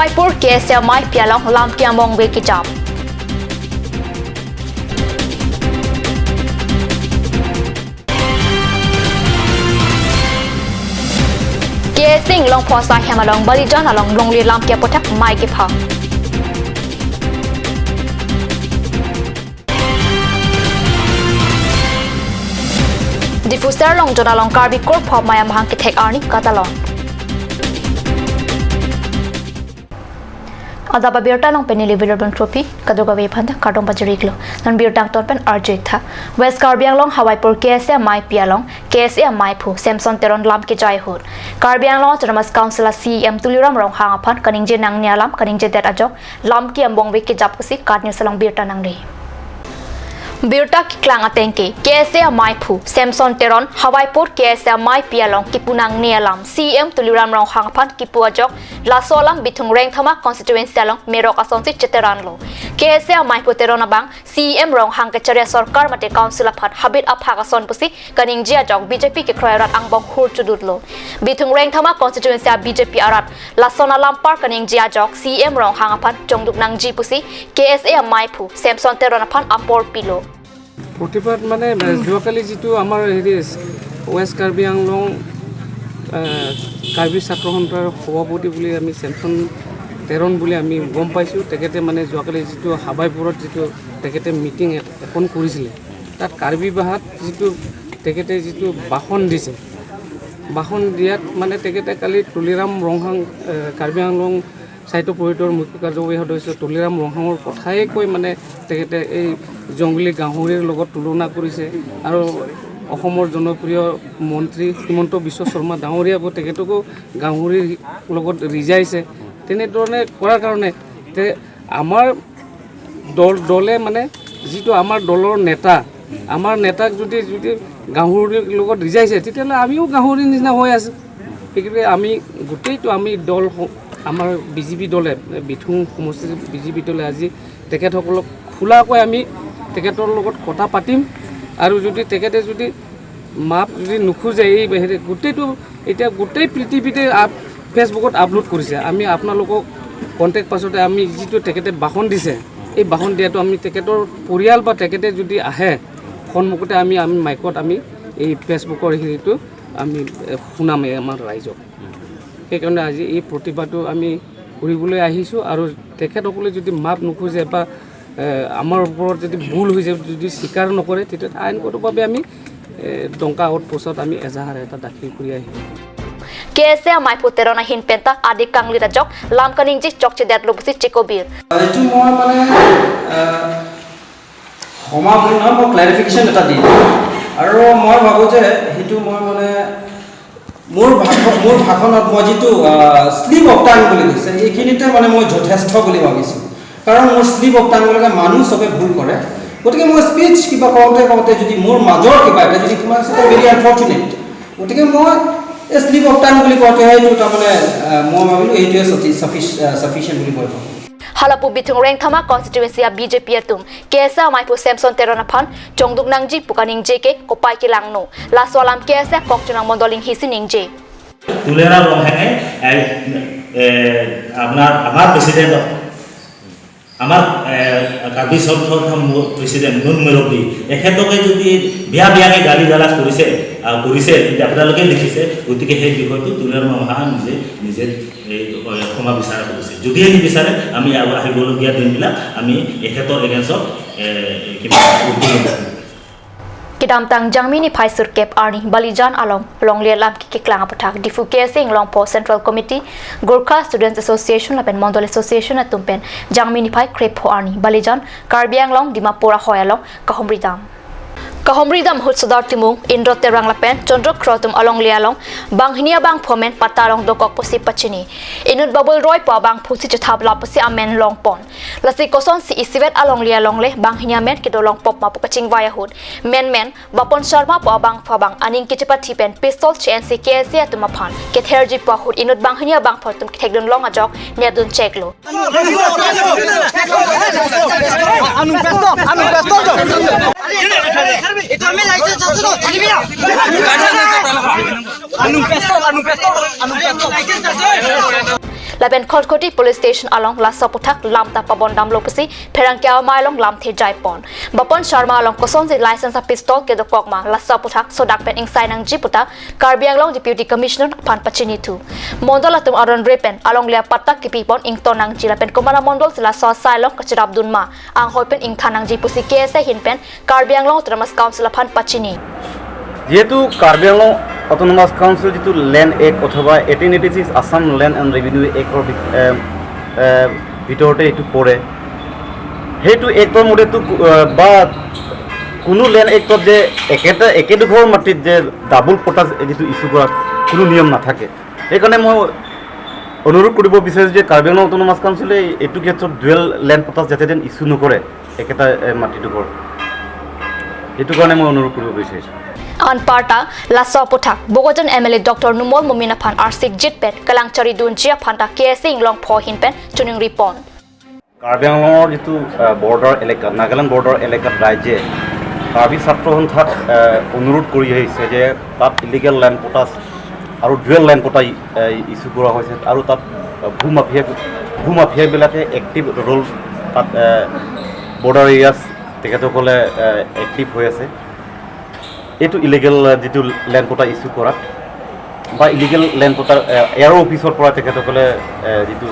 Hawaipur KSA mai pialong lam ki among we ki jap. Sing long pho sa hemalong balijan along longli lam ke pothak mai ke pha. Diffuser long jonalong karbi kor pho maya mahang ke thek arni katalong. Adaba birta long penili vilarbon trophy kadoga we phanda kadong bajiriklo non birtang ton pen arjek tha West Karbi Anglong Hawaipur KSA mai pialong KSA mai phu Samson Teron lam ke jai hur Karbi Anglong Autonomous Council CM Tuliram rong hang phan kaningje nang nya lam kaningje det ajok lam ki ambong we ke jap kusi kadni salong birta nang re Birta ki klang atengke KSA mai phu Samson Teron Hawaipur KSA mai pialong kipunang nialam CM Tuliram rong hangphan kipu ajok lasolam bithung reng thama constituency along merok asonsi cheteran lo KSA mai phu Teron abang CM rong hang kecharia sarkar mate council aphat habit apha ason pusi kaningji ajok BJP ke khroirat angbong hur chudut lo bithung reng thama constituency BJP arat lasonalam par kaningji ajok CM rong hangphan chongduk nangji pusi KSA mai phu Samson Teron aphan apor pilo. প্ৰতিবাদ মানে যোৱাকালি যিটো আমাৰ হেৰি west Karbi Anglong Karbi ছাত্ৰ সন্থাৰ সভাপতি বুলি আমি চেমচন তেৰণ বুলি আমি গম পাইছোঁ। তেখেতে মানে যোৱাকালি যিটো হাবাইপুৰত যিটো তেখেতে মিটিং এখন কৰিছিলে, তাত কাৰ্বি ভাষাত যিটো তেখেতে যিটো ভাষণ দিছে, ভাষণ দিয়াত মানে তেখেতে কালি তুলিৰাম ৰংহাং কাৰ্বি আংলং সাহিত্য পৰিষদৰ মুখ্য কাৰ্যবাহী সদস্য তুলিৰাম ৰংহাঙৰ কথাই কৈ মানে তেখেতে এই জংঘলী গাহৰিৰ লগত তুলনা কৰিছে আৰু অসমৰ জনপ্ৰিয় মন্ত্ৰী হিমন্ত বিশ্ব শৰ্মা ডাঙৰীয়াকো তেখেতকো গাহৰিৰ লগত ৰিজাইছে। তেনেধৰণে কৰাৰ কাৰণে তে আমাৰ দলে মানে যিটো আমাৰ দলৰ নেতা, আমাৰ নেতাক যদি যদি গাহৰিৰ লগত ৰিজাইছে তেতিয়াহ'লে আমিও গাহৰিৰ নিচিনা হৈ আছোঁ। সেইগতিকে আমি গোটেইটো আমি দল আমাৰ বিজেপি দলে বিথুং সমষ্টিৰ বিজেপি দলে আজি তেখেতসকলক খোলাকৈ আমি তেখেতৰ লগত কথা পাতিম আৰু যদি তেখেতে যদি মাপ যদি নোখোজে এই হেৰি গোটেইটো এতিয়া গোটেই পৃথিৱীতে ফেচবুকত আপলোড কৰিছে। আমি আপোনালোকক কণ্টেক্ট পাছতে আমি যিটো তেখেতে ভাষণ দিছে, এই ভাষণ দিয়াটো আমি তেখেতৰ পৰিয়াল বা তেখেতে যদি আহে সন্মুখতে আমি আমি মাইকত আমি এই ফেচবুকৰ হেৰিটো আমি শুনাম আমাৰ ৰাইজক। সেইকাৰণে আজি এই প্ৰতিবাদটো আমি কৰিবলৈ আহিছোঁ আৰু তেখেতসকলে যদি মাপ নোখোজে বা আমাৰ ওপৰত যদি ভুল হৈছে যদি স্বীকাৰ নকৰে তেতিয়া আইনগতভাৱে আমি ডংকা আউটপোষ্টত আমি এজাহাৰ এটা দাখিল কৰি আহিম। KSA mai phu Terona hin penta adi kangli rajok lam kaningji chokche det lobusi chikobir. এইটো মই মানে ক্ষমা বুলি নহয়, মই ক্লেৰিফিকেশ্যন এটা দিম আৰু মই ভাবোঁ যে সেইটো মই মানে মোৰ ভাষণত মই যিটো শ্লিপ অফ টাং বুলি কৈছে এইখিনিতে মানে মই যথেষ্ট বুলি ভাবিছোঁ। কাৰণ মোৰ শ্লিপ অফ টাং বুলি মানুহ চবে ভুল কৰে, গতিকে মই স্পীচ কিবা কওঁতে কওঁতে যদি মোৰ মাজৰ কিবা এটা যদি কিবা আছে ভেৰি আনফৰ্চুনেট, গতিকে মই এই শ্লিপ অফ টাং বুলি কওঁতে সেইটো তাৰমানে মই ভাবিলোঁ এইটোৱে চাফিচিয়েণ্ট বুলি মই ভাবোঁ। Halapu bithung reng thama constituency BJP atum KSA mai phu Samson Teron aphan chongduk nangji pukaning jeke kopai ki langno laswalam KSA kokchunang mondoling hisining je Tuliram রংহাঙে আপনার আমার প্রেসিডেন্ট আমার কাৰ্বি সংগঠন প্ৰেচিডেণ্ট নুন মেৰবি এখেতকে যদি বেয়া বেয়াকৈ গালি গালাজ কৰিছে কৰিছে আপোনালোকে দেখিছে, গতিকে সেই বিষয়টো তুলিৰাম ৰংহাঙে নিজে নিজে এই ক্ষমা বিচাৰা কৰিছে। যদিহে নিবিচাৰে আমি আহিবলগীয়া দিনবিলাক আমি এখেতৰ এগেইনষ্টত কিবা উদ্যোগ Kidam tang jangmi ni phai sur kep arni balijan along longlia lam ki klang apathak difu KSA Longpo Central Committee Gorkha Students Association lapen Mondol Association atumpen jangmi ni phai krep ho arni balijan Karbi Anglong Dimapura hoyalong kahomridam kahomridam hutsudar timung indro terang lapen chondro krotum along lialong banghinia bang phomen patarong dokok posi pachini inut babul roy pa bang phusi chthab la posi amen long pon lasi koson si isivet along lialong le banghinia men kidolong pop ma pokaching vaya hut men men bapon sharma pa bang phabang aning kichipa thipen pistol chnc KSA atuma phan ke therji pa hut inut banghinia bang photum thekdun long ajok nedun cheklo anu pistol anu pistol এটা আমি licence আছে তো থাকিবি না আনু পেস্তল আনু পেস্তল আনু পেস্তল licence আছে। Lapen Kholkhoti police station along Lasa Puthak Lamta Pabon Dam Lopusi Pherangkia Mailong Lamthe Jaipon Bapon Sharma along Koson ji license a pistol ke do kokma Lasa Puthak Sodak pen Ingsai nang ji puta Karbi Anglong Deputy Commissioner Phan Pachini thu Mondol atum aron repen along lia patta kipi pon ington nang ji lapen Kumara Mondol sila so sailong kachirab dunma ang hoipen ingthan nang ji pusi KSA hinpen Karbi Anglong Autonomous Council Phan Pachini যেহেতু Karbi Anglong autonomous council যিটো land act অথবা 1886 Assam land and revenue actor ভিতৰতে এইটো পৰে, সেইটো actor মতেতো বা কোনো লেণ্ড এক্টত যে একেটা একেডোখৰ মাটিত যে ডাবল পটা যিটো ইছ্যু কৰা কোনো নিয়ম নাথাকে। সেইকাৰণে মই অনুৰোধ কৰিব বিচাৰিছোঁ যে কাৰ্বি আংলং অট'নমাছ কাউন্সিলে এইটো ক্ষেত্ৰত ডুৱেল লেণ্ড পটাছ যাতে যেন ইছ্যু নকৰে একেটা মাটিডোখৰ, সেইটো কাৰণে মই অনুৰোধ কৰিব বিচাৰিছোঁ। An parta Lasa Puthak Bogojan MLA Dr. Numol Mumina Phan Arsik Jitpen Kalangchari Dunjia Phanta KSA Inglong Pho Hinpen Chuning Ripon Karbi আংলঙৰ যিটো বৰ্ডাৰ এলেকা, নাগালেণ্ড বৰ্ডাৰ এলেকাত ৰাজ্যে কাৰ্বি ছাত্ৰ সন্থাক অনুৰোধ কৰি আহিছে যে তাত ইলিগেল লেণ্ড পটাছ আৰু ডুৱেল লেণ্ড পটা ইছ্যু কৰা হৈছে আৰু তাত ভূমাফিয়াবিলাকে এক্টিভ ৰোল তাত বৰ্ডাৰ এৰিয়াছ তেখেতসকলে এক্টিভ হৈ আছে। এইটো ইলিগেল যিটো লেণ্ড পটা ইছ্যু কৰাত বা ইলিগেল লেণ্ড পটাৰ এয়াৰ অফিচৰ পৰা তেখেতসকলে যিটো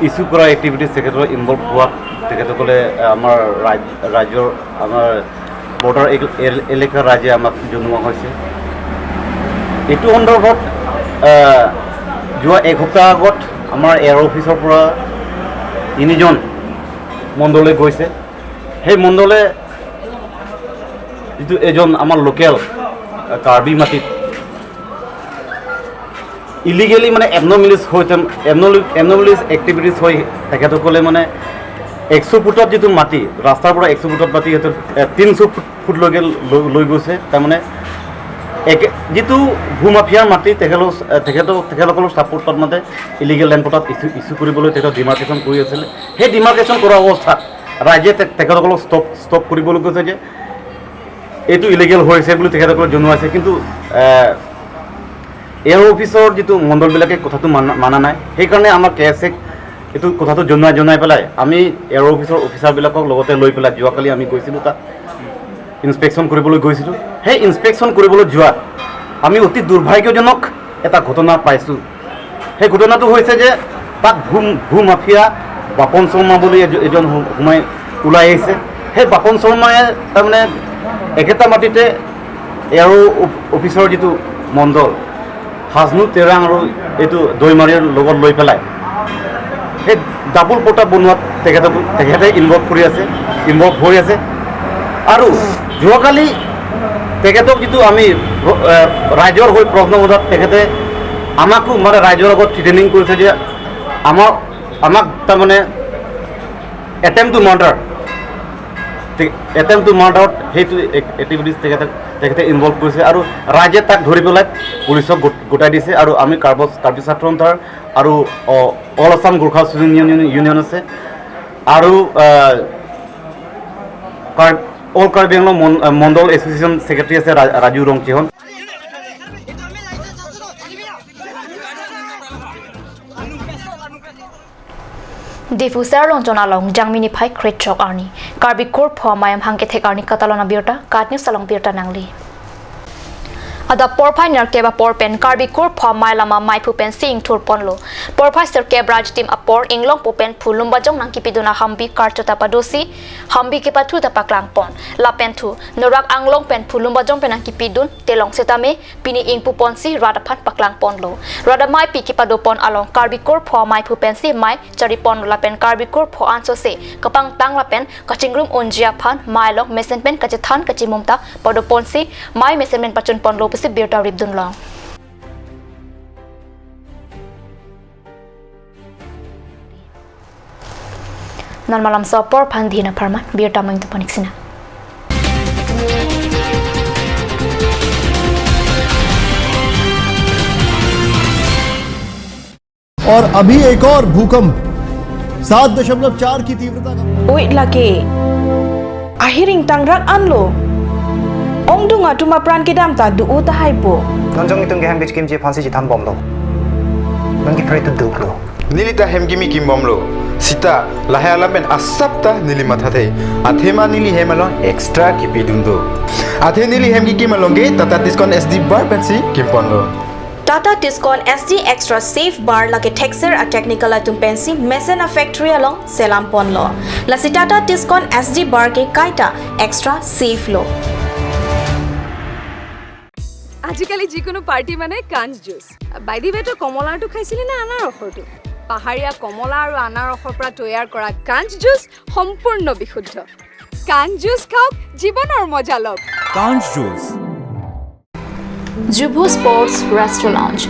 ইছ্যু কৰা এক্টিভিটিজ তেখেতসকলে ইনভলভ হোৱাত তেখেতসকলে আমাৰ ৰাজ্যৰ আমাৰ বৰ্ডাৰ এলেকাৰ ৰাজ্যে আমাক জনোৱা হৈছে। এইটো সন্দৰ্ভত যোৱা এক সপ্তাহ আগত আমাৰ এয়াৰ অফিচৰ পৰা তিনিজন মণ্ডললৈ গৈছে। সেই মণ্ডলে যিটো এজন আমাৰ লোকেল কাৰ্বি মাটিত ইলিগেলি মানে এবনমিলিছ হৈ এবনমিলিছ এক্টিভিটিছ হৈ তেখেতসকলে মানে 100 ফুটত যিটো মাটি ৰাস্তাৰ পৰা 100 ফুটত মাটি সেইটো 300 ফুটলৈকে লৈ গৈছে। তাৰমানে একে যিটো ভূমাফিয়াৰ মাটি তেখেতসকলৰ ছাপৰ্টত মানে ইলিগেল লেণ্ড পটাত ইছ্যু কৰিবলৈ তেখেতক ডিমাৰ্কেশ্যন কৰি আছিলে। সেই ডিমাৰ্কেশ্যন কৰা অৱস্থাত ৰাজ্যে তেখেতসকলক ষ্টপ কৰিবলৈ কৈছে যে এইটো ইলিগেল হৈছে বুলি তেখেতসকলক জনোৱাইছে। কিন্তু এয়াৰ অফিচৰ যিটো মণ্ডলবিলাকে কথাটো মানা নাই, সেইকাৰণে আমাৰ কে এছ এক এইটো কথাটো জনাই পেলাই আমি এয়াৰ অফিচৰ অফিচাৰবিলাকক লগতে লৈ পেলাই যোৱাকালি আমি গৈছিলোঁ, তাত ইনস্পেকশ্যন কৰিবলৈ গৈছিলোঁ। সেই ইনস্পেকশ্যন কৰিবলৈ যোৱাত আমি অতি দুৰ্ভাগ্যজনক এটা ঘটনা পাইছোঁ। সেই ঘটনাটো হৈছে যে তাত ভূমাফিয়া বাপন শৰ্মা বুলি এজন সোমাই ওলাই আহিছে। সেই বাপন শৰ্মাই তাৰমানে একেটা মাটিতে এয়াৰ অফিচৰ যিটো মণ্ডল হাজনু তেৰাং আৰু এইটো দৈমাৰীৰ লগত লৈ পেলাই সেই ডাবল পটা বনোৱাত তেখেতে ইনভলভ হৈ আছে। আৰু যোৱাকালি তেখেতক যিটো আমি ৰাইজৰ হৈ প্ৰশ্ন সোধাত তেখেতে আমাকো মানে ৰাইজৰ আগত থ্ৰিটেনিং কৰিছে যে আমাক তাৰমানে এটেম্প টু মাৰ্ডাৰত সেইটো এক্টিভিটিজ তেখেতে ইনভলভ কৰিছে আৰু ৰাইজে তাক ধৰি পেলাই পুলিচক গোটাই দিছে। আৰু আমি কাৰ্বি ছাত্ৰ সন্থাৰ আৰু all Assam Gorkha student union আছে আৰু অল কাৰ্বি আংলং মণ্ডল এছ'চিয়েশ্যন ছেক্ৰেটাৰী আছে Raju ৰংচিহন। Difu Serlong Jonalong Jangmini Pai Kretchok Arni Karbi Kur Pho Mayam Hangkethek Arni Katalona Birta Katni Salong Birta Nangli Ada porphai ner keba porpen Karbi Kur Pho Mailama Maipu pen sing thur ponlo porphai ser kebraj team apor inglong pupen phulumba jong nang kipiduna hambi karchota padosi hambi ke pathu ta paklang pon lapen thu norak anglong pen phulumba jong pen nang kipidun telong setame pini ingpu ponsi rada phat paklang ponlo rada mai pi kipado pon along Karbi Kur Pho Maipu pen si mai chari pon lapen Karbi Kur Pho anso se kapang tang lapen kachingrum onjia phan mailong mesen pen kachethan kachimumta podo ponsi mai mesen pen pachun ponlo birta ribdun long Normalam so por phandina parman birta mang to paniksina और अभी एक और भूकंप 7.4 की तीव्रता का उई lagi ahiring tangrak anlo Ongdunga tuma pran kidam ta du ta haipo. Nonjong itung ge hem kim je phansi ji than bomlo. Nang ki phrai tu duklo. Nilita hem gimi kim bomlo. Sita lahe alamen asapta nili mathathe. Athema nili hemalon extra kipi dundo. Athe nili hem gi kimalonge Tata Tiscon SD bar pensi kimpondo. Tata Tiscon SD Extra Safe Bar lake texture a technical atum pensi mesena factory along selam ponlo. Lasi Tata Tiscon SD bar ke kaita extra safe lo. আজিকালি যিকোনো party মানে কাঞ্চ juice. By the ৱে তই কমলাৰটো খাইছিলি নে আনাৰসৰটো? পাহাৰীয়া কমলা আৰু আনাৰসৰ পৰা তৈয়াৰ কৰা কাঞ্চ জুচ সম্পূৰ্ণ বিশুদ্ধ। কাঞ্চ জুচ খাওক, জীৱনৰ মজা লওক। কাঞ্চ juice. Jubu Sports Restaurant Lounge,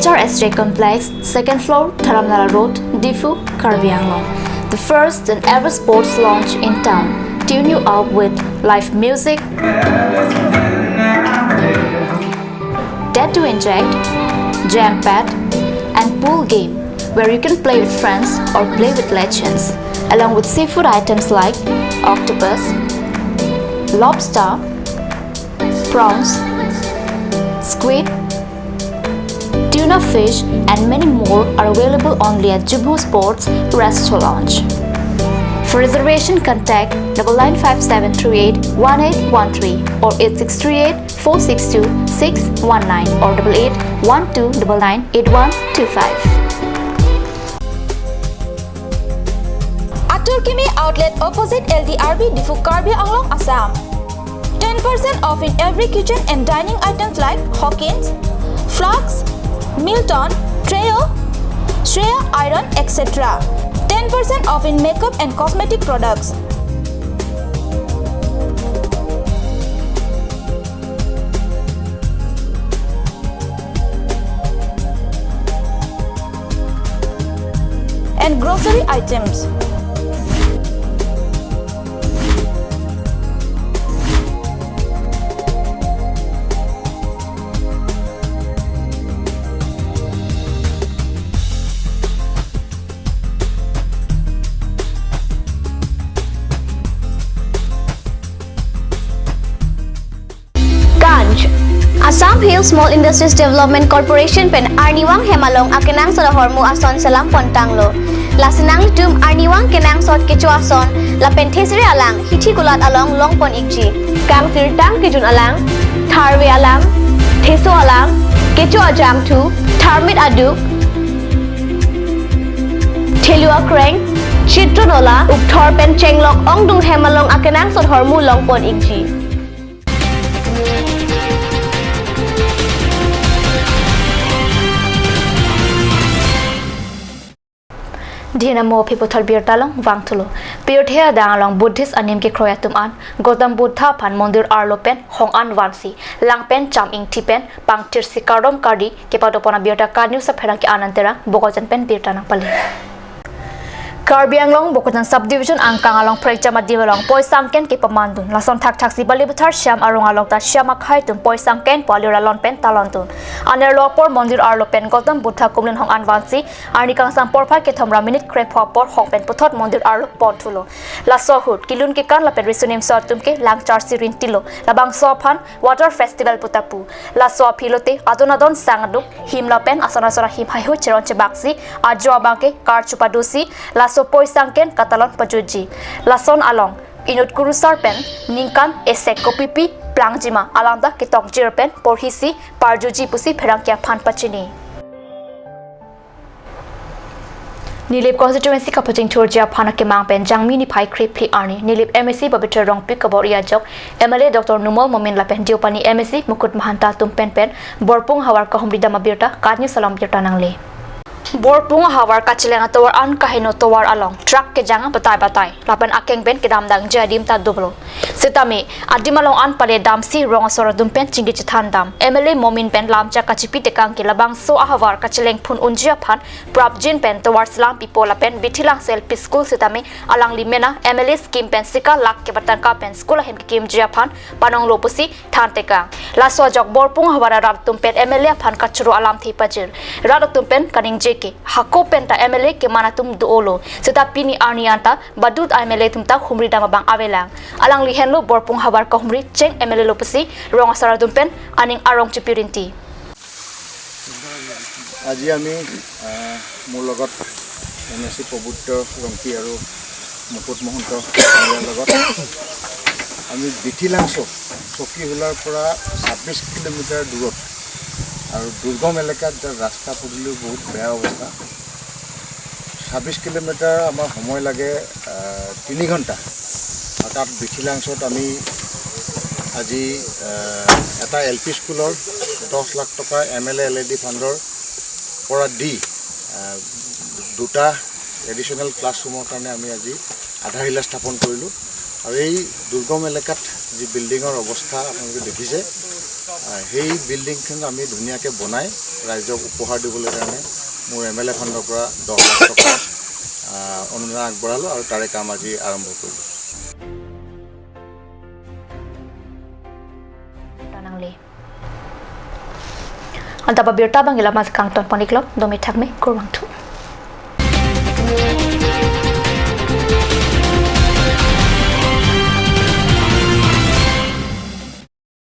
HRSJ Complex, 2nd floor, Dharamnala Road, Diphu, Karbi Anglong. The first and ever sports lounge in town. Tune you up with live music, tattoo inject, jam pad, and pool game where you can play with friends or play with legends, along with seafood items like octopus, lobster, prawns, squid, tuna fish, and many more are available only at Jubu Sports Restaurant Lounge. For reservation, contact 9957381813 or 8638462619 or 8812998125. Atur Kimi outlet opposite LDRB Diphu Karbi Anglong, Assam. 10% off in every kitchen and dining items like Hawkins, Flux, Milton, Treo, Shreya Iron, etc. 10% off in makeup and cosmetic products. And grocery items. Assam Hill Small Industries Development Corporation pen Arniwang Hemalong akenang soda hormu ason salam pontanglo. Lasinang tum Arniwang kenang sot kecho ason la pen thesre alang hithi gulat along long pon ikji. Kang sir tang kejun alang, tharwe alang, theso alang, kecho ajang thu, tharmit aduk, thelua kreng, chitronola ukthor pen chenglok ongdung hemalong akenang sot hormu long pon ikji. Dhina mo phipothal birtalong wangthulo pirthea dangalong Buddhist anim ke kroyatum an Gautam Buddha phan mondir arlopen hong an wansi langpen cham ing thipen pangtir sikarom kardi kepadopona birta kaniu sa pherang ke anantera bogojan pen birtanang pali Karbi Anglong Bokojan subdivision angkang along prek jama diwalong poisangken ke pamandun lason thak thak si balibuthar shyam arong along ta shyama khaitun poisangken palira lon pen talantun aner lopor mondir arlo pen Gautam Buddha kumlin hong anvansi arnikang sang porpha ke thomra minute krep por hong pen pothot mondir arlo ponthulo la sohut kilun ke kan la pen risunim sortum ke lang charsi rin tilo labang sophan water festival putapu la so philote adonadon sangduk himla pen asana sora him hai ho cheron chebaksi ajo bangke kar chupadusi la so poisangken katalon pajuji lason along inut kurusar pen ningkan esek kopipi plangjima alanda ketong jirpen porhisi parjuji pusi pherangkya phan pachini Nilip constituency kapaching churja phana ke mang pen jangmi ni phai khri phli arni Nilip MSc Babitra Rongpi kabor ya jok MLA Dr. Numal Momin lapen Diopani MSc Mukut Mahanta tumpen pen Borpung hawar kahumri dama birta kadni salam birta nangle Borpung hawar kachilenga tawar an kahino tawar along truck ke janga batai batai lapan akeng ben ke dam dang jadim ta dublo sitami adimalong an pale dam si rong sora dumpen chingi chithan dam MLA Momin pen lamcha kachipi tekang ke labang so ahawar kachileng phun unjia phan prabjin pen tawar salam pipola pen bithilang sel school sitami alang limena MLA scheme pen sika lak ke batan ka pen school hem ke kim jia phan panong lopusi than tekang la so jok borpung hawara rab tumpen MLA phan kachru alam thi pajir rad tumpen kaning jek hako penta MLA ke mana tum duolo seta pini arnianta badut MLA tum ta humri dama bang avelang alang lihenlo lu borpung hawar kohmri cheng MLA lo pasi rong asara dumpen aning arong chipirinti. আজি আমি মোৰ লগত M S C Prabuddha Rongpi আৰু মুকুট মহন্ত লগত আমি বিথিলাংছ চকীহোলাৰ পৰা 26 kilometre দূৰত আৰু দুৰ্গম এলেকাত, যাৰ ৰাস্তা পদূলিও বহুত বেয়া অৱস্থা। 26 কিলোমিটাৰ আমাৰ সময় লাগে 3 ঘণ্টা। আৰু তাত বিথিলাংছত আমি আজি এটা এল পি স্কুলৰ 10 লাখ টকা M L A L A D ফাণ্ডৰ পৰা দি দুটা এডিশ্যনেল ক্লাছৰুমৰ কাৰণে আমি আজি আধাৰশিলা স্থাপন কৰিলোঁ। আৰু এই দুৰ্গম এলেকাত যি বিল্ডিঙৰ অৱস্থা আপোনালোকে দেখিছে, সেই বিল্ডিংখন আমি ধুনীয়াকৈ বনাই ৰাইজক উপহাৰ দিবলৈ কাৰণে মোৰ এম এল এ ফাণ্ডৰ পৰা 10 লাখ টকা অনুদান আগবঢ়ালোঁ আৰু তাৰে কাম আজি আৰম্ভ কৰিলোঁ। Antaba birta bangila mas kangton poniklop domi thakme kurwangthu.